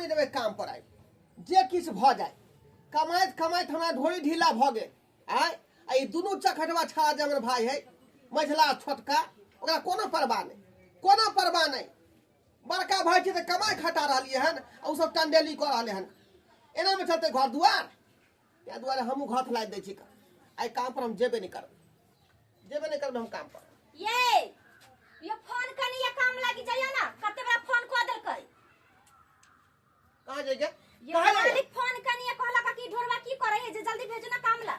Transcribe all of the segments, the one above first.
नहि जेबै काम पर आइ, जे किछु भऽ जाय। कमाइत कमाइत हमरा ढोरी ढीला भऽ गेल। आँय, आ ई दुनू चखटवा छाड़ा जे हमर भाय है, मझिला आ छोटका, ओकरा कोनो परवाह नहि, कोनो परवाह नहि। बड़का भाय छै तऽ कमाइ खटा रहलियै हन आ ओ सब टंडेली कऽ रहलै हन। एनामे चलतै घर दुआर? ताहि दुआरे हमहूँ घथ लादि दै छी। आइ काम पर हम जेबे नहि करबै, जेबे नहि करबै हम काम पर। ये फोन कनी ये काम लागी जाइए ना, कते बड़ा फोन कऽ देलकै। कहाँ जाइए? ये कहाँ जाइए? मालिक फोन कनी ये कहलक कि ढोरवा की करे है जे जल्दी भेजू ना काम ला।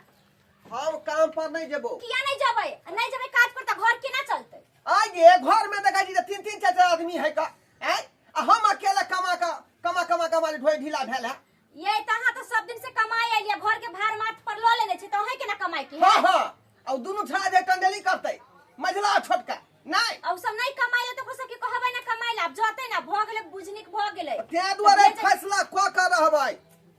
हम काम पर नहीं जेबो। किया नहीं जेबै? नहीं जेबै काज पर त घर केना चलतै? आगे घर में देखै छी जे तीन तीन चार चार आदमी है का, आँय? आ हम अकेले कमा का कमा कमा कमा ढोई ढीला भेल है। ये त अहाँ त सब दिन से कमाई एलियै, घर के भार माथ पर ल लेने छी त अहें केना कमाई के? हाँ हाँ, आ दुनू छड़ा जे टंडेली करतै, मझिला आ छोटका नहीं। आ उ सब नहीं कमाई ले त ओकरो सबके कहबै ना कमाई ला, आब जतै ना भ गेलै बुझनिक भ गेलै। ताहि दुआरे फैसला कऽ के रहबै।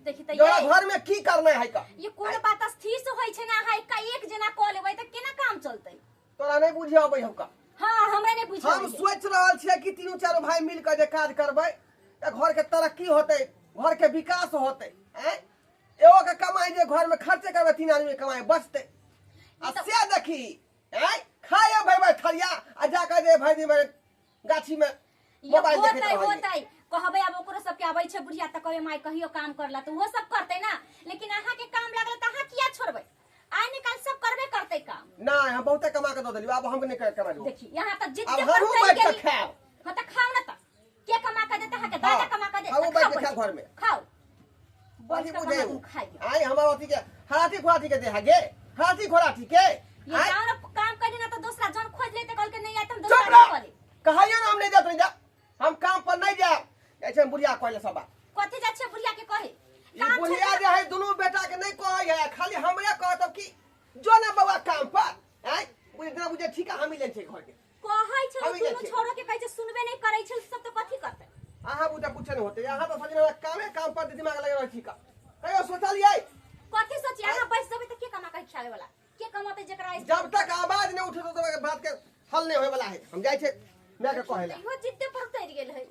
देखी त तोरा ये घर में की करना है का? ये कोनो बात स्थिर से होय छै ना, अहाँ एका एक जेना क लेबै त केना काम चलतै? तोरा नहीं बुझे अबै हौ का? हाँ, हमरा नहीं बुझे हम अबै है। सोच रहल छियै कि तीनू चारू भाई मिल के जे काज करबै तऽ घर के तरक्की होतै, घर के विकास होतै। आँय, एगो के कमाई जे घर में खर्चे करबै, तीन आदमी के कमाई बचतै। आ से देखी, आँय, खाए भरि भरि थरिया आ जाके जे भरि दिन भरि गाछी में ये मोबाइल देखैत होतै रहै। होतै कहबै आब ओकरो सबके आबै छै बुढ़िया तऽ कहबै माय कहियो काम करला तऽ ओहो सब करतै ना, लेकिन अहाँ के काम लागल तऽ अहाँ किया छोड़बै? आइ निकाल सब करबे करतै काम। नहीं, हम बहुते कमा के दऽ देलियौ, आब हम नहीं कमा देबौ। देखी यहाँ तऽ जिद्द आब पर हमहूँ उतरि बैठ के गेली। खायब। हाँ तऽ खाउ ना तऽ के कमा के देते अहाँके? दादा हाँ, कमा के दे, हमहूँ तऽ बैठ के खाउ। खायब घर में। खाउ। कथी बैठ के बुझे कमा के खाइयो। आइ हमर अथी के हराथी खोराथी के दे गे, हराथी खोराथी के। ये आँय? जाओ ना काम करी ना तो दूसरा जन खोज लेते, कहल के नहीं आए तो हम चुप दूसरा रह। नहीं करे। कहियो ना हम नहीं जात, नहीं जा, हम काम पर नहीं जायब। जाइ छै बुढ़िया कहले सब बात। कथी जाइ छै बुढ़िया के कहे? ई काम बुढ़िया छोड़ जे है दुनू बेटा के नहीं कहै है, खाली हमरे कहत कि जो ना बौआ काम पर। आँय, बुझे जेना बुझे ठीका हम ही लेने छै घर के। कहै छै हम ही दुनू जाइ छियै। छोड़ो के कहै छै, सुनबे नहीं करै छै सब तऽ कथी करतै? अहाँ बुझे कुछ नहीं होते, अहाँ तो सजना कामे काम पर दिमाग लगे रहै छी का। कहियो सोचलियै? कथी सोची? अहाँ बैस जेबै तऽ के कमा के खियाबै वाला? के कमाते जेकरा ऐसे? जब तक आवाज नहीं उठे तो बात के हल नहीं होए वाला है। हम जाइ छै मैं के कहे ला। इहो जिद्दे पर उतरि गेल है।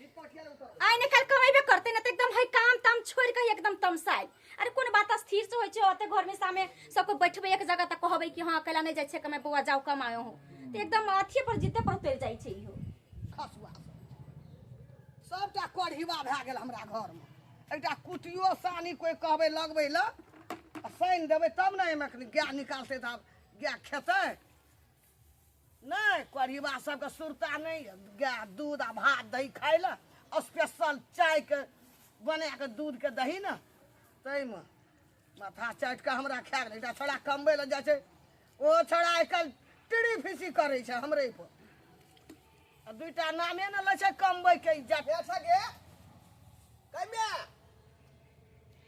आइ ने काल्हि कमेबे करते ना तऽ एकदम है काम ताम छोड़ के एकदम तमसायल। अरे कोन बात स्थिर से होइ छै? ओते घर में सामे सबको बैठबे एक जगह तऽ कहबै कि हाँ अकेला नहीं जाइ छै कमाए, बौआ जाओ कमायो हो, तऽ एकदम अथिये पर जिद्दे पर उतरि जाइ छै इहो। खसुआ सबटा कढ़ीबा भए गेल हमरा घरमे। एकटा कुटियो सानी कोइ कहबै लगबै लए आ सानि देबै तब ने एहिमे एखन गाय निकालतै तऽ आब गाय खेतै नहि। कढ़ीबा सबके सुरता नहि यऽ गाय दूध आ भात दही खाय लए, स्पेशल चायके बना कऽ दूधके दही ने, ताहिमे माथा चाटि कऽ हमरा खा गेलै। एकटा छौड़ा कमबै लए जाइ छै, ओ छौड़ा आइकाल्हि टिड़ी फीसी करै छै हमरे पर, आ दुइटा नामे ने लै छै कमबैके इज्जत। हे सगे कहिया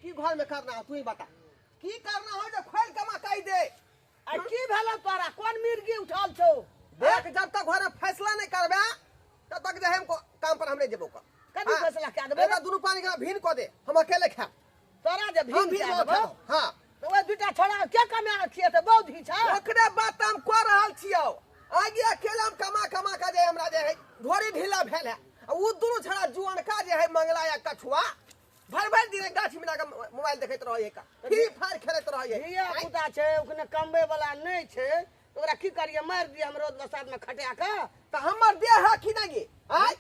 की घर में करना हो तू ही बता, की करना हो जे खोल के मा कहि दे। आ की भेल तोरा? कोन मिर्गी उठल छौ? देख, जब तक घर में फैसला नहीं करबे तब तक जे हम काम पर हमरे जेबो का। कथी हाँ। फैसला कए देबै? एकरा दुनू पानी के भीन कऽ दे, हम अकेले खायब। तोरा जे हम भीन भीन कए कऽ देबौ? खायब। हाँ। तऽ ओहि दुइटा छोड़ा के कमा के खिएतै? बहुत ही छै। ओकरे बात हम कऽ रहल छियौ। आगे अकेला हम कमा कमा के जे हमरा जे है ढोरी ढीला भेल है, आ उ दुनू छड़ा जुअनका जे है मंगला या कछुआ भरि भरि दिन गाछी मिला के मोबाइल देखैत रहै है का, फ्री फायर खेलैत रहै है। धिया पुता छै, ओकने कमबै वाला नहि छै, तऽ ओकरा की करियै? मारि दियै हम रौद बसात मे खटा कऽ? तऽ हमर देह है कि नहि गे? आँय,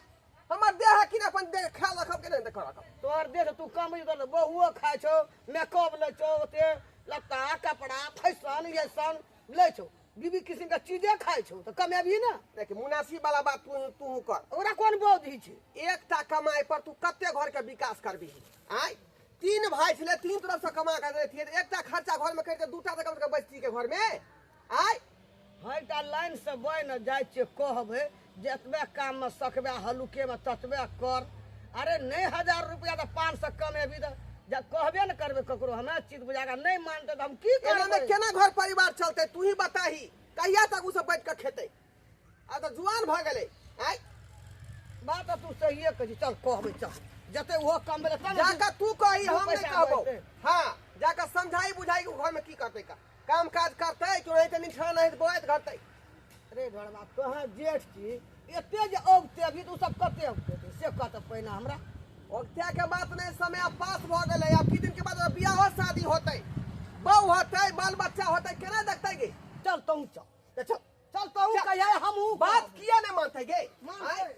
हमर देह है कि नहि? अपन देह ख्याल रखब कि नहि देख रखब? तोहर देह तू कमै तऽ बहुओ खाइ छौ, मेकअप लै छौ, ओते लत्ता कपड़ा फैशन ये सन लै छौ, बीबी किसिम के चीजे खाइ छौ, तऽ कमेबही ने। देख, मुनासिब वाला बात तू तू कर। ओकरा कोन बौद्धि छै? एकटा कमाई पर तू कते घर के विकास करबिही? आँय, तीन भाई छलै, तीन तरफ से कमा के देतियै, एकटा खर्चा घर में करिके दूटा तऽ कम से कम बचती के घर में। आँय, हटा लाइन से बहि ने जाइ छियै, कहबै जतबे काममे सकबे हल्लुकेमे ततबे कर। अरे नहि 1000 रुपया तऽ 500 कमेबी तऽ जब कहबे ने करबै ककरो, हमरा चित बुझा कऽ नहि मानतै तऽ हम की एना में करबै? केना घर परिवार चलतै तू ही बताही? कहिया तक उ सब बैठ के खेतै? आ तऽ जुआन भऽ गेलै। आँय, बात तऽ तू सहिए कहै छी, चल कहबै, चल जते ओहो कमबै तब ने। जाके तू कही, दू हम नहीं पैसा कहबो। बचतै। हाँ, जाके समझाई बुझाई के घर में की करतै का, काम काज करतै कि नहीं तऽ निठा नहीं बोआइत घटतै। अरे ढोरबा, तोहर जेठ छी, एते जे औगते अभी तऽ ओ सब कते औगते से कहत पहिने हमरा। ओकरा के बात नहीं, समय अब पास भ गेलै। अब की दिन के बाद बियाह शादी होतै, बहू होतै, बाल बच्चा होतै, केना देखतै गे? चल तू चल, चल चल तू कहिया हमहू बात किया नहीं मानतै गे? मानतै।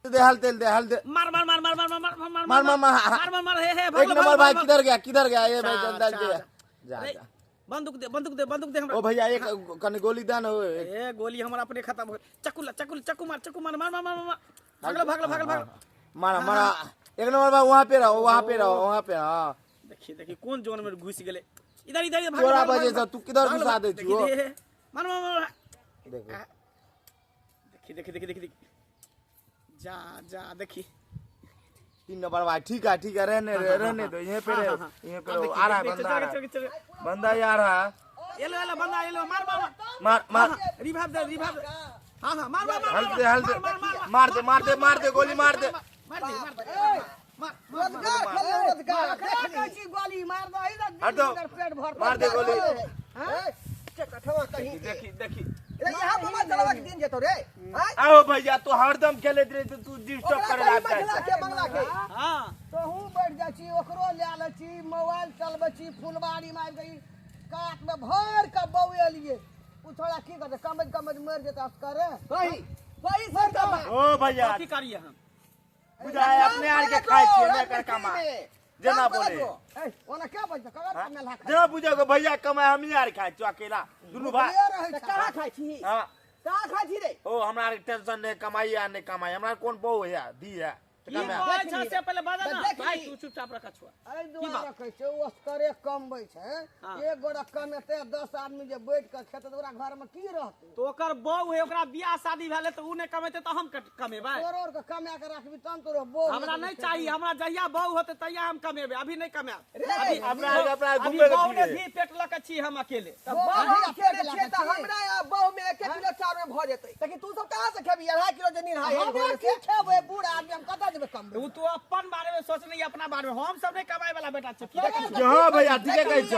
दे हल तेल दे, हल दे। मार मार मार मार मार मार मार मार मार मार मार मार मार मार। हे हे, एक नंबर भाई, किधर गया किधर गया ये भाई? जल्दी जा जा जा। बंदूक दे, बंदूक दे, बंदूक दे हमरा। ओ भैया, एक कने गोली दे न। ए गोली हमरा अपने खत्म हो। चक्कू ला, चक्कू, चक्कू मार, चक्कू मार, मार मार मार मार। भागलो भागलो भागलो भागलो। मारा मारा, एक नंबर भाई। वहां पे रहो, वहां पे रहो, वहां पे। हां देखिए देखिए, कौन जोन में घुस गेले। इधर इधर इधर। तोरा वजह से तू किधर घुसा दे छी? मार मार मार। देखो देखिए देखिए देखिए देखिए, जा जा देखी। 3 नंबर भाई, ठीक है ठीक है, रहने रहने दो, यहीं पे रहो, यहीं पे रहो। आ रहा है बंदा, आ रहा है बंदा, ये आ रहा है। ये लो ये लो बंदा, ये लो, मार मार मार मार। रिवाइव दे, रिवाइव। हां हां, मार मार मार। हल दे, हल दे, मार दे, मार दे, मार दे, गोली मार दे। मार दे, मार दे, मार। रोजगार खेले, रोजगार। देखै छी, गोली मार दे हट दो, पेट भर मार दे गोली। हां कठवा कहीं। देखी देखी, यहाँ पर चलवा के दिन जेतो रे। आओ भैया, तू हरदम खेलैत रहे, तू डिस्टर्ब करे लाग जाइ के बंगला के। हां तोहू बैठ जाइ छी, ओकरो लए लै छी, मोबाइल चलबै छी, फुलबाड़ी मारि गई कात में भर के बौएलिए। उ छोड़ा की करतै? कमैत कमैत मरि जेतै असकरे। सही सही सर कमा। ओ भैया की करिए हम? बुझाय अपने आर के खाइ छियै ने कर कमा जेना बोले। ए ओना के बजतै? ककर कमेला खाइ? जेना बुझे भैया कमाय, हमही आर खाइ छियो अकेला दुनू भाई। कहाँ खाइ छी? हां कहाँ खाइ छी रे? ओ हमरा आर टेंशन नहीं, कमाई या नहीं कमाई, हमरा कोन बहु है दी है। की कहै छ से पहले बता ना भाई, तू चुपचाप रख छुआ। एहि दुआरे कहै छै, ओ असकरे कमबै छै। एक गोरा कमेतै, 10 आदमी जे बैठ के खेतै, ओकरा घर में की रहतै? तो ओकर बहू है, ओकरा बियाह शादी भेलै त उ नै कमेतै त हम कमेबै? तोरो आर के कमा के राखबी तहन तोरो बहू। हमरा नहीं चाहिए, हमरा जहिया बहू होतै तहिया हम कमेबै, अभी नहीं कमाएब। अभी हमरा अपना घुमे बहू ने भी पेट लऽ के छी हम अकेले। त बहू अकेले छियै त हमरा आ बहू में 1 किलो चाउर में भ जेतै। लेकिन तू सब कहाँ से खेबी? 2.5 किलो जे निरहाय हम की खेबै? बूढ़ आदमी, हम कतऽ जेबै कमबै? उ तो अपन बारे में सोच नहीं, अपना बारे में। हम सब नहीं कमाए वाला बेटा छै। हां भैया ठीके कहै छ,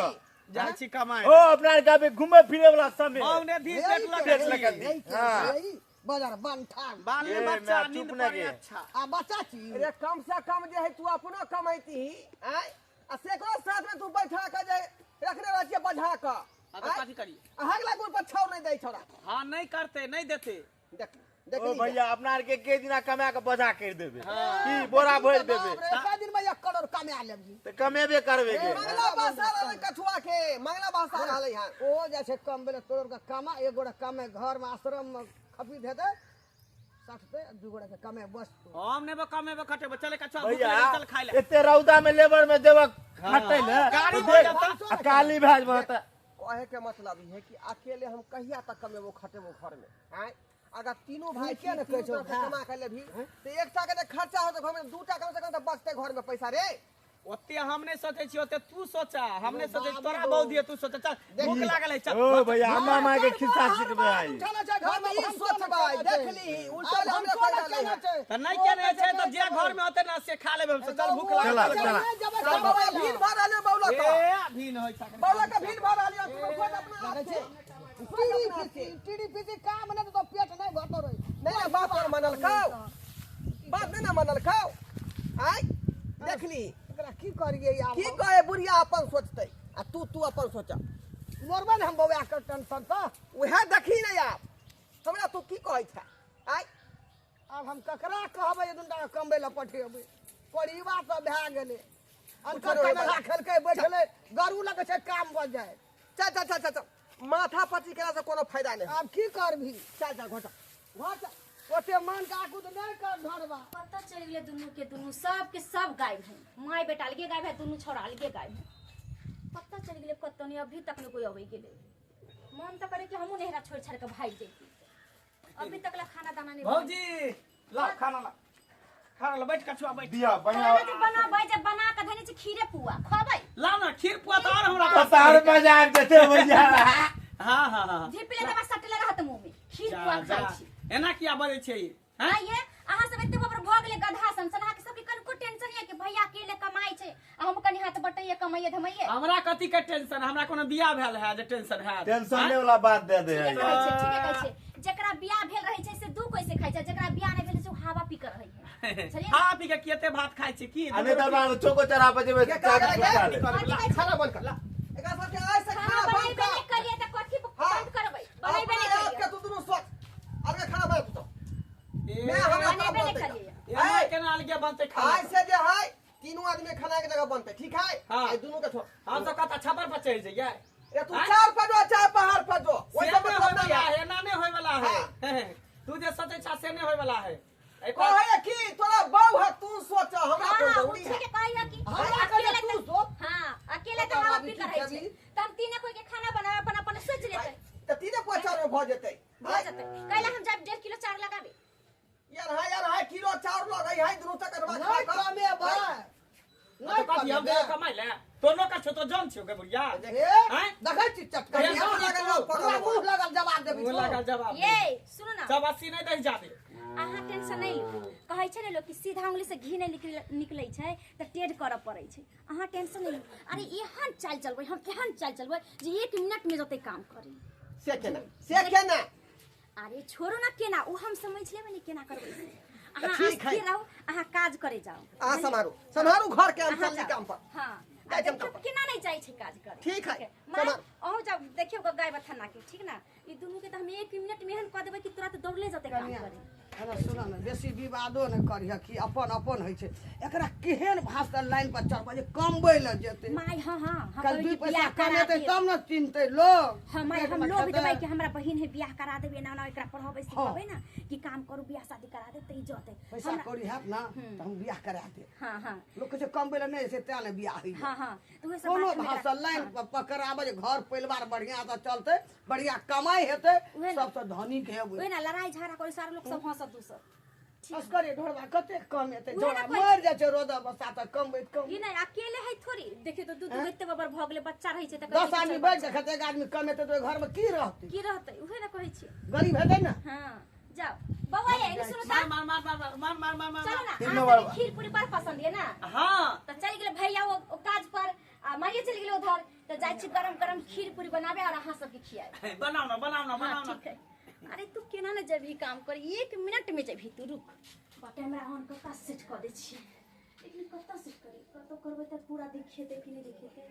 जाइ छी कमाए। ओ अपना आर के अभी घुमे फिरे वाला समय। बहू ने भी पेट लऽ के छी। हां बाजार बनठा बाल बच्चा नींद पड़े। अच्छा आ बच्चा छी रे, कम से कम जे है तू अपनो कमैती आय, आ सेकरो साथ में तू बैठा के जे रखने रहै छियै बझा के। हां त कथी करिए? अहां ला कोई पर छाव नहीं दै छोड़ा। हां नहीं करते, नहीं देते। देख देख ओ भैया, अपना आर के के दिना कमा के बजा कर देबे, की बोरा भर देबे। एक दिन में 1 करोड़ कमा लेबी त कमेबे करबे के। मंगला भाषा रहलै कछुआ के, मंगला भाषा रहलै हां। ओ जाइ छै कमबै तोर के कमा, एक गोरा कमे घर में आश्रम में खपी देतै सटतै, 2 गोरा के कमे बस। हम नै कमेबे खटेबे, चले कछुआ भूख भैया लागल, चल खाइ ले। एते रौदा में लेबर में देबक खटै ले, गाड़ी भऽ जेतै। आ काली भए जेबह त। कहे के मतलब ई है कि अकेले हम कहिया तक कमेबो खटेबो घर में? आय अगर तीनों भाई ठीके ने कहै छौ, कमा के लेबही त एकटा के जे खर्चा होतै घर में, 2टा कम से कम त बचतै घर में पैसा रे। ओते हम नहीं सोचै छी, ओते तू सोचा, हम नहीं सोचै, तोरा बहुत दिए तू सोचा। चल भूख लागल है, चल। ओ भैया, अम्मा माँ के खिस्सा सिखबे आई। हम ई सोचबै, देख लीही उल्टा हमरा कहि रहलै हन। त नहीं केने छै त जे घर में होते ना से खा लेबै हम। चल भूख लागल। चला चला। चल बाबा, भीड़ भऽ रहल है बौला के। ए अभी न होय सकलै। बौला के भीड़ भऽ रहल है, तू सोच अपना आप से। टीडी पीसी काम नहि तो पेट नहीं भरतो रहे। नहीं ना बात और मनल खाओ, बात नहीं ना मनल खाओ। आय देख ली एकरा की करिए आब? की कहे बुढ़िया अपन सोचतै आ तू तू अपन सोच। मरबै ने हम बौआ के टेंशन त। उएह देखी ने आब हमरा तू की कहै छ। आय आब हम ककरा कहबै जे दुनू कमबै लए पठेबै? परिवार तऽ भए गेलै, अनकर कमेला खेलकै बैठलै, गरू लगै छै काम बच जाय। चल चल चल चल, माथा पची केला से कोनो फायदा नहीं। आब की करबी? चल चल घर चल, घर चल। ओते मन के आगू तऽ नहि कर धरबा। पता चलि गेलै दुनू के दुनू सब के सब गायब है, माय बेटा अलगे गायब है, दुनू छोरा अलगे गायब है। पता चलि गेलै कतौ नहीं, अभी तक नहीं कोई अबै गेलै। मन तऽ करे कि हमहूँ नहिरा छोड़ि छाड़ि के भागि जैती। अभी तक ला खाना दाना नहीं। भौजी ला खाना, ला खाना ला, बैठ कछुआ बैठ। दिया बढ़िया खाना जे बनाबै, जे बना के धने छै खीरे पुआ खबै। ला ना खीर पुआ त और हमरा पतार मजा आबि जेतै भैया। हां हां हां, झिपले दबा सटले रहत मुंह में, खीर पुआ खाइ छी। एना किया बजै छै? हां ये अहाँ सब एते बबर भऽ गेलै गधा सन सन, अहाँ के सबके कनिको टेंशन ये कि भैया अकेले कमाइ छै आ हम कनि हाथ बटैये कमाइये धमाइये। हमरा कथी के टेंशन? हमरा कोनो बियाह भेल है जे टेंशन है? टेंशन ले वाला बात दे दे। ठीके कहै छै, ठीके कहै छै। जेकरा बियाह भेल रहै छै से 2 पैसे खाइ छै, जेकरा बियाह नहि भेल छै ओ हवा पी के रहै है। बुझलियै? खा पी के केते भात खाइ छी की? आ नहि तऽ हमरा चौको चौराहा पर जेबै, के चाट करा खा ले। कथी कहै छै? खाना बंद कर। एकरा सबके आइ से खाना खाना बंद बनेबे कर। नहि करियै तऽ कथी हाँ। बंद करबै? बनेबे अपना नहि आपके करियै। तू दुनू सोच। अलगे खाना बना तू सब। ए, मैं हमरा बनेबे तरफ नहि बनतै। करियै। एना ऐ, केना अलगे बनतै खाना? आइ से जे है तीनू आदमी खाना के जगह बनतै, ठीक है? हाँ। आइ दुनू के छोड़। हम सब कतऽ छप्पर पर चढ़ि जइयै? रे तू आँय? चार पर जो चाहे पहाड़ पर जो, ओहि से सब नहि मतलब होय नहीं वाला है। है, एना नहि होय वाला है। तू जे सोचै छा से नहि होय वाला है। एहि पर- कहे की तोरा बहू है, तू सोच, हमरा हाँ, कोन उ जरूरी है। ठीके कहै कि हमरा कहै अकेले तू तऽ- सोच। हाँ, अकेले तऽ बताउ हवा अभी पी की करै छै। खेबही? तऽ हम तीने कोई के खाना बनावे अपन अपन सोच लेतै। तऽ तीने पैसा में भऽ जेतै। भऽ जेतै। कैला हम जाब 1.5 किलो चाउर लगाबे। यार है, यार है, किलो चाउर लगै है, दुनू चकरवा नहि खा कऽ। कमेबै। तऽ नहि कथी हम कमेबै। देबै कमाइ लए? तोनो का छौ तो जन छियौ गे बुढ़िया। हे, आँय? देखै छी चटका। केहन मुँह लागल रहो, पकड़ हमरा लेबो। मुँह लगल जवाब देबी मुँह तू। लागल जवाब दे। ये सुनू ना, सब 80 नहि दही जाबे। अहाँ टेंशन नहि लिउ। कहै छै ने लोक कि सीधा उंगली से घी नहि निकलै छै तऽ टेढ़ करऽ पड़ै छै। अहाँ टेंशन नहि लिउ। अरे एहन चालि चलबै हम, एहन चालि चलबै जे 1 मिनट में जतै काम करी। से केना? से केना? अरे छोड़ू ना केना, ओ हम समझ लेबै ने केना करबै से। अहाँ ठीक है। अस्थिर रहू, अहाँ काज करे जाउ। अहाँ सम्हारू, सम्हारू घर के, हम अहाँ चलली जाउ। काम पर। हाँ, जाइ आ छी हम देखियौ काम पर। केना नहि जाइ छै काज करे। ठीक है, माय, सम्हारू। अहूँ जाउ देखियौ गाय बथाना के, ठीक ना? ई दुनू के तऽ हम 1 मिनट में एहन कऽ देबै कि तुरंत दौड़ले जेतै काम कनिया, करे। एना सुनऽ ने, बेसी विवादो नहि करिह कि अपन अपन होइ छै। एकरा केहन भाषा लाइन पर चढ़बै जे कमबै लए जेतै। माय, हाँ हाँ, हम कल कहबै 2 कि पैसा बियाह करा कमेतै देब। तब ने चिन्हतै लोग। हाँ माय, हम पेटमे लोभ खेतै। देबै कि हमरा बहिन है, बियाह करा देबै, एना ओना एकरा पढ़ेबै सिखेबै ना कि काम करू, बियाह शादी करा देब तऽ ई जतै। पैसा हमरा- कौड़ी हैत ना तऽ हम बियाह करा देब। हाँ हाँ। लोक कहै छै कमबै लए नहि छै तें ने बियाह होइए। हाँ हाँ, तऽ उहे सब कोनो बात हम भाषा एकरा- लाइन पर पकड़ाबै जे घर परिवार बढ़िया से चलतै, बढ़िया कमाइ हेतै, उहे ना। सबसँ धनिक हेबै। ओहे ना लड़ाई झगड़ा करै सारा लोक सब हँसत दूसर। असगरे ढोरबा कते कमेतै? उहे ना झोरा कहै मरि जाइ छै रोदा बसात कमबैत कम। ई नहि अकेले है थोड़ी, देखियौ तऽ दू दू एते बबर भऽ गेलै, बच्चा रहै छै तऽ 10 कहै छै आदमी चल बैठ कऽ खेतै, एक आदमी कमेतै तऽ ओहि घरमे की रहतै? की रहतै? उहे ना कहै छियै। गरीब हेतै ने। हाँ जाओ बौआ, ये एने सुनू मार तऽ। मार मार मार मार मार मार मार। चलो ना, तीन अहाँ नंबर सबके खीर पूरी बड़ पसंद ये ना? हाँ। तऽ चलि गेलै भैया ओ काज पर आ माइये चलि गेलै उधर, तऽ जाइ छी गरम गरम खीर पूरी बनाबे और अहाँ सबके खियाबे। बनाउ ना, बनाउ ना, हाँ बनाउ ना। ठीक है। अरे तू केना ने जेबही काम कर, 1 मिनट में जेबही तू, रुक। बा कैमरा ऑन कऽ सेट कऽ दै छियै, लेकिन कतऽ सेट करी? कतऽ करबै तऽ पूरा देखेतै कि नहि देखेतै?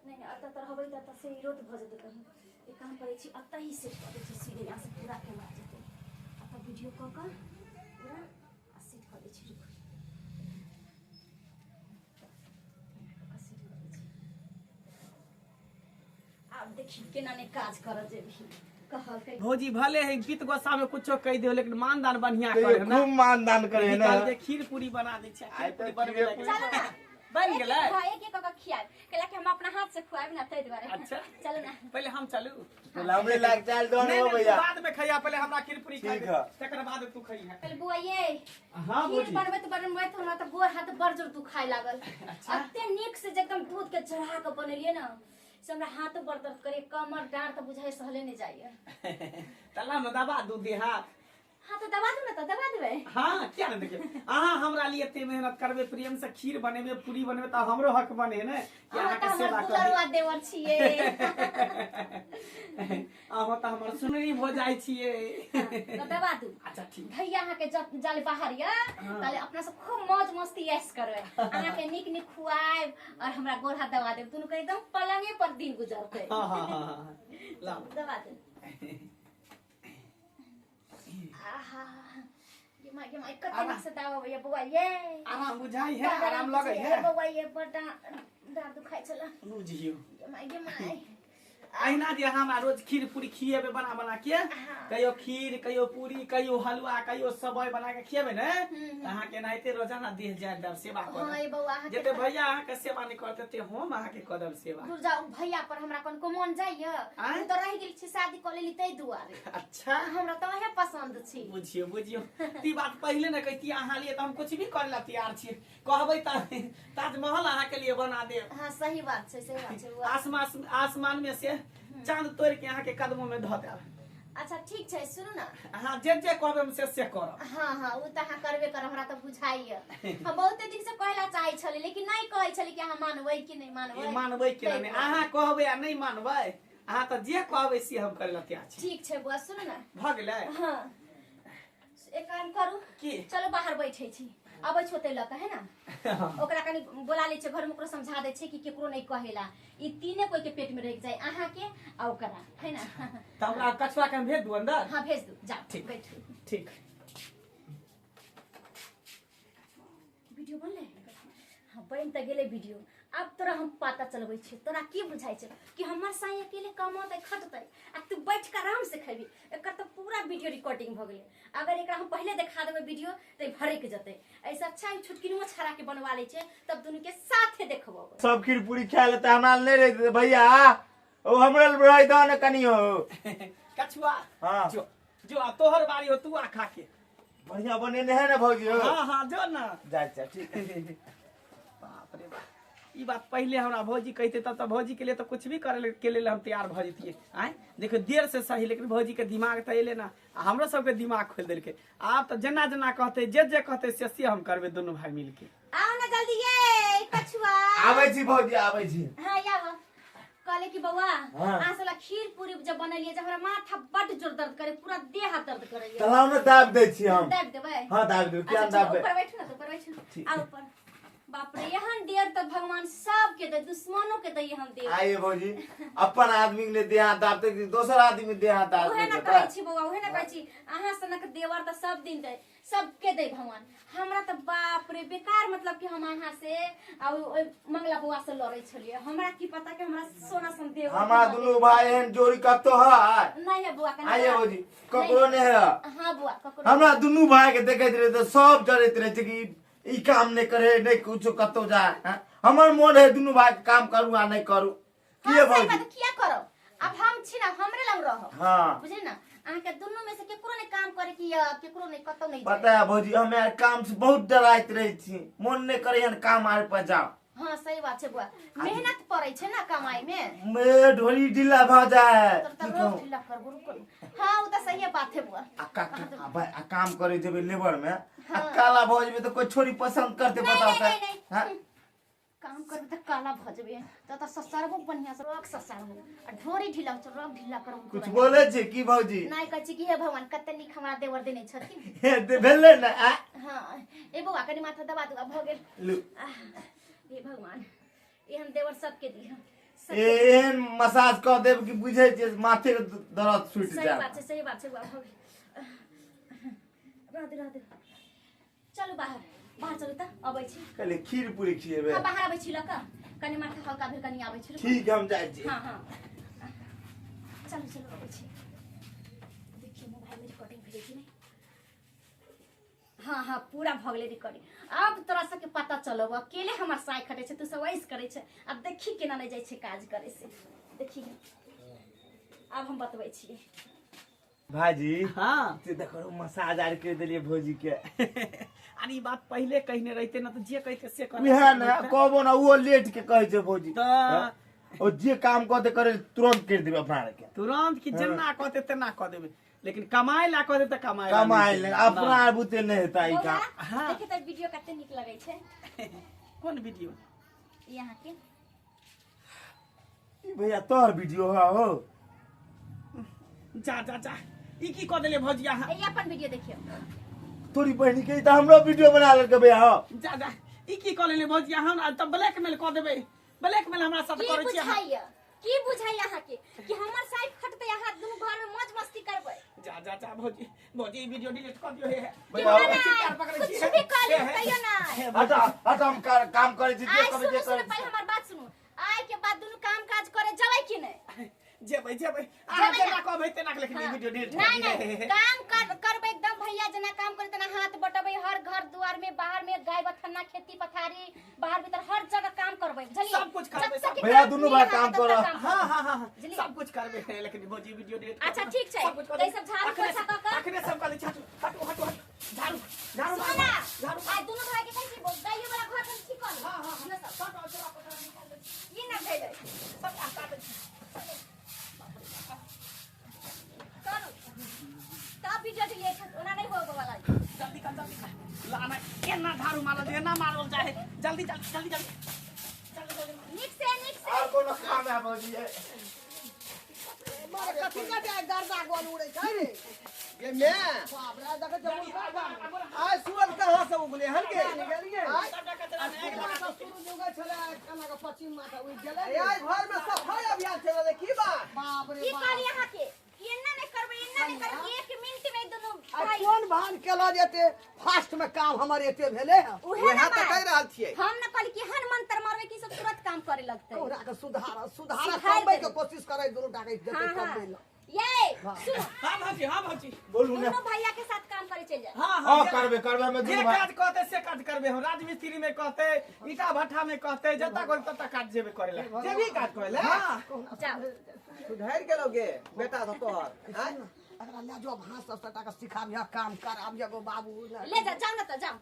नहि नहि, एतऽ तऽ रहबै तऽ एतऽ से इरोध भऽ जेतै कहीं। एक काम करै छी, एतऽ ही सेट कऽ दै छी, सीधे यहाँ से पूरा कैमरा जेतै। एतऽ वीडियो कऽ कऽ पूरा आ सेट कऽ दै छी, रुक। एना कऽ कऽ सेट कऽ दै छी। आब देखी केना नहि काज करऽ जेबही। कहलकै भौजी भले है गीत गोसा में कुछो कहि दियो, लेकिन मानदान बढ़िया तैयो करे ना। खूब मानदान करे ना। निकाल के खीर पूरी बना दै छै। आइ खीर पूरी तऽ बनबे खीरे लागि पूरी चलो ना। बनि गेलै? हाँ, एक एक कऽ कऽ खियाएब, कैला कि हम अपना हाथ से खुआएब ना ताहि दुआरे। अच्छा। चलो ना। पहिले हम चलू। पहिले हमरे लाग चाल दो नहीं ने नहीं, तू भैया। बाद में खइया, पहिले हमरा खीर पूरी ठीक खाइ दे। है। तकर बाद तू खइहा। पहिले बौआ ये हाँ खीर भौजी। बनबैत बनबैत हमरा तऽ गोर हाथ बड़ जोर दुखाय लागल। एते नीक से जे एकदम दूध के चढ़ा कऽ बनेलियै ना, से हमरा हाथो बड़ दर्द करे, कमर डाँड़ तऽ बुझाइ सहले नहि जाइए। तला में दबा दू दे हाथ। हाँ तऽ दबा दू ना, तऽ दबा देबै। हाँ क्या ने देखियौ, अहाँ हमरा लिए एते मेहनत करबै, प्रेम से खीर बनेबै, पूरी बनेबै, तऽ हमरो हक बने ने कि अहाँ अहाँके तऽ हमर सेवा करी। दुलरुआ देवर छियै। अहाँ तऽ हमर सुनरी भऽ जाइ छियै। तऽ दबा दू। अच्छा ठीक। भैया अहाँके जब जाले बाहर ये ताले अपना सब खूब मौज मस्ती ऐश करबै, अहाँके नीक नीक खुआएब और हमरा गोर हाथ दबा देब, दुनू के एकदम पलंगे पर दिन गुजरतै। हाँ हाँ हाँ हाँ लाओ। दबा दू। आहा, ये माय, ये माय, कते नीक से दबा भैया बौआ ये। आराम बुझाइ है, आराम लगै है। बौआ ये बड़ डाँड़ दुखाइ छला। बुझियौ। ये माय, ये माय। अहिना जे हमरा रोज खीर पूरी खिएबै बना बना के, कहियो खीर, कहियो पूरी, कहियो हलुआ, कहियो सबई बना के खिएबै ने, तऽ अहाँके एनाहिते रोजाना देह जाय देब सेवा हाँ ये करब। बौआ अहाँके जते भैया अहाँके सेवा नहि करते ते हम अहाँके कऽ देब सेवा। दूर जाउ, भैया पर हमरा कोन मोन जाइए? आँय? हम तऽ रहि गेल छी, शादी कऽ लेली ताहि दुआरे। अच्छा। हमरा तऽ अहें पसंद छी। बुझियौ बुझियौ, ती बात पहिले ने कहितियै, अहाँ लिए तऽ हम कुछ भी करे ला तैयार छियै। कहबै तऽ ताजमहल अहाँके लिए बना देब। हाँ सही बात छै, सही बात छै बौआ। आसमान आसमान में से चांद तोड़ के अहाँके कदमों में धऽ देब। अच्छा ठीक छै, सुनू ना। अहाँ जे जे कहबै हम से से करब। हाँ हाँ, ओ तऽ अहाँ करबे करब, हमरा तऽ बुझाइए। हम बहुते दिन से कहै ला चाहै छली, लेकिन नहि कहै छली कि अहाँ मानबै कि नहि मानबै। ई मानबै कि नहि? अहाँ कहबै आ नहि मानबै? अहाँ तऽ जे कहबै से हम करै ला तैयार छी। ठीक छै बौआ, सुनू ना। भऽ गेलै? हाँ एक काम करू। की? चलो बाहर बैठे छी, अबै छो तै लऽ के, है ना? ओकरा कनी बोला लै छै घर में, ओकरो समझा दै छै कि केकरो नहीं कहेला, ई तीने कोई के पेट में रह जाए, अहाँ के आ ओकरा, है ना? तऽ ओकरा कछुआ के हम भेज दू अंदर? हाँ, भेज दू, जाओ। ठीक। बैठू। ठीक। वीडियो बनलै? हाँ, बनि तऽ गेलै वीडियो। आब तोरा हम पता चलबै छियै। तोरा की बुझाइ छै कि हमर साई अकेले कमौतै खटतै आ तू बैठ के आराम से खेबी? एकर तऽ पूरा वीडियो रिकॉर्डिंग भऽ गेलै। अगर एकरा हम पहिले देखा देबै वीडियो तऽ ई भड़कि जेतै। ऐसे अच्छा ई छोटकिनुओ छड़ा के बनवा लै छै, तब दुनू के साथे देखबो। सब खीर पूरी खा लेते, हमरा ले नहि रहै भैया। ओ हमरे लए रहि दह ने कनियो। कछुआ। हाँ। जो जो, आ तोहर बारी हो, तू आ खा के। बढ़िया बनेने है ने भौजी हो? हाँ हाँ, जो ना। जा जा, ठीक है। बाप रे बाप, ई बात पहिले हमरा भौजी कहते तब तऽ भौजी के लिए तऽ कुछ भी करे के लेल हम तैयार भऽ जैतियै। आँय देखियौ, देर से सही, लेकिन भौजी के दिमाग तऽ एलै ना, आ हमरो सबके दिमाग खोलि देलकै। आब तऽ जेना जेना कहते, जे जे कहते, से से हम करबै दुनू भाई मिलके। आओ ना जल्दी ये कछुआ। आबै छी भौजी, आबै छी। हाँ, आब कहले कि बौआ, हाँ। अहाँ सब खीर पूरी जब बनेलियै, जब हमरा माथा बड्ड जोर दर्द करे, पूरा देह हाथ दर्द करे। चलाउ ने, दाबि दै छी हम। दाबि देबै? हाँ, दाबि देबै। किया अच्छा, नहि दाबबै? ऊपर बैठू ना, तो ऊपर बैठू। ठीक। आओ ऊपर। बाप रे, एहन देर तऽ भगवान सबके दे, दुश्मनो के दे एहन देर। आइए भौजी, अपन आदमी के देह हाथ दाबतै कि दोसर आदमी के देह हाथ दाबतै? उहे ना कहै छी बौआ, उहे ना कहै छी, अहाँ सनक देवर तऽ सब दिन दे, सबके दे भगवान। हमरा तऽ बाप रे बेकार, मतलब कि हम अहाँ से आ ओहि मंगला बौआ से लड़ै छलियै। हमरा की पता कि हमरा सोना सन देवर। हमरा दुनू भाई एहन जोड़ी कतौ है? नहीं है बौआ, कनी। आइए भौजी, ककरो नहीं है। हाँ बौआ, ककरो। हमरा दुनू भाई के देखैत रहे तऽ सब जरैत रहे छै कि ई काम नहि करे, नहि कुछो कतौ जाए, हैं? हमर मोन है दुनू भाई के काम करू आ नहि करू। हाँ, किए सही भौजी? बात, किया करो? अब हम छी ना, हमरे लग रहो। हाँ। बुझली ना, अहाँ के दुनू में से केकरो नहीं काम करे की या केकरो नहीं कतौ नहीं जाए। पता है भौजी, हम यार काम से बहुत डराइत रहे छी, मोन नहि करे हन काम आर पर जाओ। हाँ, सही बात छै बुआ, मेहनत पड़ै छै ना कमाई में। मे ढोरी ढीला भऽ जाए। तोर की तऽ कहू? रोज ढीला करबो, रुको। हाँ, ओ तऽ सही बात है बुआ। आ आ भाई, आ काम करे जेबै लेबर में आ काला भऽ जेबै तऽ कोई छोरी पसंद करते? नहीं, बताओ नहीं, तऽ। नहीं, नहीं। हाँ? काम करबे तऽ काला भऽ जेबै तऽ ससरबो बढ़िया से रख ससरबो आ ढोरी ढीला छै, रग ढीला करबो। कुछ बोले छै की भौजी? नहीं, कहै छी कि हे भगवान, कते नीक हमरा देवर देने छथिन। हे, भेलै ने आ? हाँ, ए बौआ, कनि माथा दबा दू, आब भऽ गेल। लू। आह, हे भगवान, एहन देवर सबके दिह। एहन मसाज कऽ देब कि बुझै छियै, माथे के दर्द छूटि सही जायत। बात छै, सही बात छै बौआ, भऽ गेल। रह दे, रह दे। चलू बाहर, बाहर चलू तऽ, अबै छी। कहले खीर पूरी खिएबै। हाँ, बाहर अबै छी लऽ कऽ, कनि माथा हल्का भेल, कनि आबै छी, रुकू। ठीक है, हम जाइ छी। हाँ हाँ, चलू चलू, अबै छी। देखियौ मोबाइल में रिकॉर्डिंग भेलै कि नहि। हाँ हाँ, पूरा भऽ गेलै रिकॉर्डिंग। आब तोरा सबके पता चलौ, अकेले हमर साय खटै छै, तू सब ऐस करै छै। आब देखी केना नहि जाइ छै काज करे से, देखी। आब हम बतबै छियै। भाजी। हाँ। से देखो, मसाज आर कर देलियै भौजी के। अरे, ई बात पहिले कहने रहते ना तऽ जे कहते से करे। उएह ने कहबो ने, ओहो लेट के कहै छै भौजी। तऽ ओ जे काम कहते करे तुरंत कर देबै अपना आर के। तुरंत की, जेना कहते तेना कऽ देबै, लेकिन कमाए ला कहते तऽ कमाए ला कमाइ नहि ले देबै। अपना आर बुते नहि हेतै ई बौआ, काम। हाँ। देखी तऽ वीडियो कते नीक लगै छै। कोन वीडियो? ई अहाँके। ई भैया तोहर वीडियो है हो? जा जा जा, ई की कऽ देले भौजी अहाँ? ई अपन वीडियो देखियौ। तोरी बहिनी के ई तऽ हमरो वीडियो बना लेलकै भैया हो। जा जा, ई की कऽ लेले भौजी अहाँ? तऽ ब्लैकमेल कऽ देबै, ब्लैकमेल हमरा साथ की करै छी अहाँ। बुझाइया, की बुझाइया अहाँके कि हमर साइड खटतै, अहाँ दुनू घर में मौज मस्ती करबै? जा जा जा, भौजी भौजी, ई वीडियो डिलीट कऽ दियौ। हे हे। भैया, क्यों चित्कार नहीं? पकड़ै छी। कुछ भी कऽ लियौ, हे, हे। तैयो नहीं। हटा हटा, हम काम करै छी, जे आइ कहबै सुनू, जे सुनू, करै छी। पहिले हमर बात सुनू। आइ के बाद दुनू काम काज करे जेबै कि नहि? जेबै जेबै, अहाँ जेबै जेना ना? कहबै तेना, लेकिन ई वीडियो डिलीट नहीं नहीं, काम कर करबै एकदम भैया जेना काम करे तेना हाथ बटबै, हर घर दुआर में, बाहर में, गाय बथन्ना, खेती पथारी, बाहर भीतर हर जगह काम करबै, बुझलियै? सब कुछ करबै, जब तक सब कि भैया, काम दुनू मिले भाई अहाँके, काम तब तक करऽ। काम हाँ हाँ हाँ हाँ, बुझलियै? सब कुछ करबै, लेकिन भौजी वीडियो डिलीट अच्छा, ठीक छै। सब कुछ तऽ ई सब झाड़ू पोछा कऽ कऽ- अखने सब कऽ दै छी। हटू हटू हटू हटू, झाड़ू झाड़ू सुनू मारू, ना, झाड़ू। आइ दुनू भाई के कहै छी, गाइयो वाला घर पर ठीक कऽ लिअ। हाँ, हाँ, हाँ। दियौ सब। सब सब निकाल दै छी। ई ना भेलै। सब हटा दै छी। करू तब वीडियो डिलीट होत, ओना नहीं होबे वाला। जल्दी कर, जल्दी कर, लाना केना झाड़ू मारल जाए, एना मारल जाए। जल्दी जल्दी जल्दी जल्दी जल्दी जल्दी। नीक से, नीक से। आर कोनो काम है भौजी? मारे कथी के जाय गर्दा गोल उड़ै छै रे? गे मैं बाप रे, देखै छियै मुर्गा बाप। आइ सूरज कहाँ से उगले हन गे? गेलियै। आइ पूर्वा सँ सूरज उगै छलै, केना कऽ पश्चिम माथा उगि गेलै। आइ घर में सफाई अभियान चल रहलै की बात? बाप रे की बाप। कहली अहाँ के कि एना नहि करबै, एना नहि करबै, एक मिनट में दुनू आ भाई कोन भान केलऽ जे एते फास्ट में काम हमर एते भेलै हँ? उहे उएह ना तऽ कहि बात। रहल छियै। हम न कहली कि हन मंत्र मारबै कि सब तुरंत काम करे लगतै। कोहरा के सुधार सुधार सुधार कमबै के देबै। कोशिश करै दुनू टा के जते हाँ हाँ कमबै लए। ये सुनो। हाँ भौजी, हाँ भौजी। बोलू ने। दोनों भैया के साथ काम करे चल जाए। हाँ हाँ हाँ, करबे करबे हमे जे दुनू भाई। काज कहते से काज करबे हम। राजमिस्त्री में कहते, ईटा भट्ठा में कहते, जता कर तता काज जेबे करेला। जे भी काज करे ले। हाँ। जाओ। सुधरि गेलौ गे बेटा सब तोहर। आँय? एकरा लए जो भाँस सब सबटा के सिखाबिह, काम कर आबिह गो बाबू। ले जा, जाओ ना तो जाओ।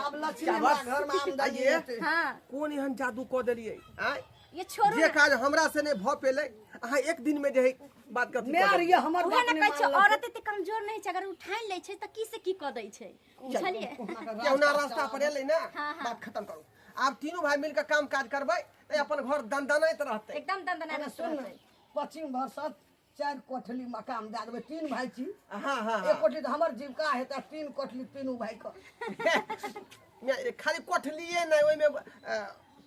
आब लक्ष्मी हमरा घर में आमदनी आइए। हेतै। हाँ। कोन एहन जादू कऽ देलियै? आँय? ये छोड़ू जे ना। काज हमरा से नहि भऽ पेलै अहाँ एक दिन में जे है बात कथी माय कऽ रे, हमर उहे बात ना नहि कहै छै, मानलक। औरत एते कमजोर नहीं छै, अगर उ ठानि लै छै तऽ की से की कऽ दै छै, बुझलियै? केहुना रास्ता पर एलै ना। हाँ, हाँ। बात खत्म करू। आब तीनू भाई मिलके काम काज करबै तऽ अपन घर दनदनाइत रहतै। एकदम दनदनाइत अरे सुन ने, रहतै। पश्चिम भरसत 4 कोठली मकान दए देबै, 3 भाई छी। हाँ हाँ। एक कोठली तऽ हमर जीविका हेतै, 3 कोठली तीनू भाई के। नहि, खाली कोठलिए नहि, ओहिमे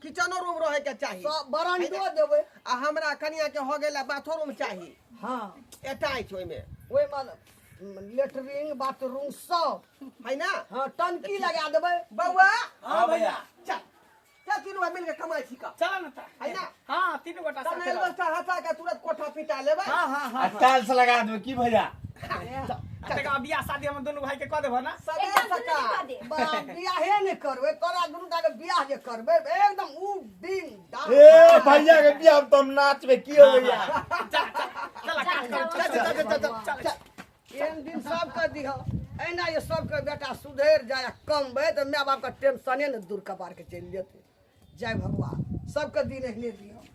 किचनो रूम रहे के चाही। सब बरंडो देबै। आ हमरा कनिया के हो गेल बाथरूम चाही। हाँ। अटैच ओहिमे। ओहिमे लेटरिन बाथरूम सब है ना? हाँ, टंकी लगा देबै। बौआ। हाँ भैया। चल चल तीनू भाई मिलके कमाइ छी का। चल ना ता। है ना? हाँ, तीनू गोटा तब साथे एल्बेस्टर हटा के तुरंत कोठा पिटा लेबै। हाँ हाँ आ हाँ। टाइल्स लगा देबै की भैया? आ बियाह शादी हम दुनू भाई के कऽ देबो ना। सबेर एकदम दुनू के सकाल। कऽ दे। बाप, बियाहे नहि करबै तोरा दुनू टा के बियाह जे करबै एकदम उ दिन दान। ए भैया के बियाह में तो हम नाचबे की हो भैया? चल चल चल काज करू। चल चल चल चल चल चल। एहन दिन सबके दिह, एना जे सबके बेटा सुधरि जाय आ कमबै तऽ माय बापके टेंशने ने दूर कपार के चलि जेतै। जय भगवान, सबके दिन एहने दिह।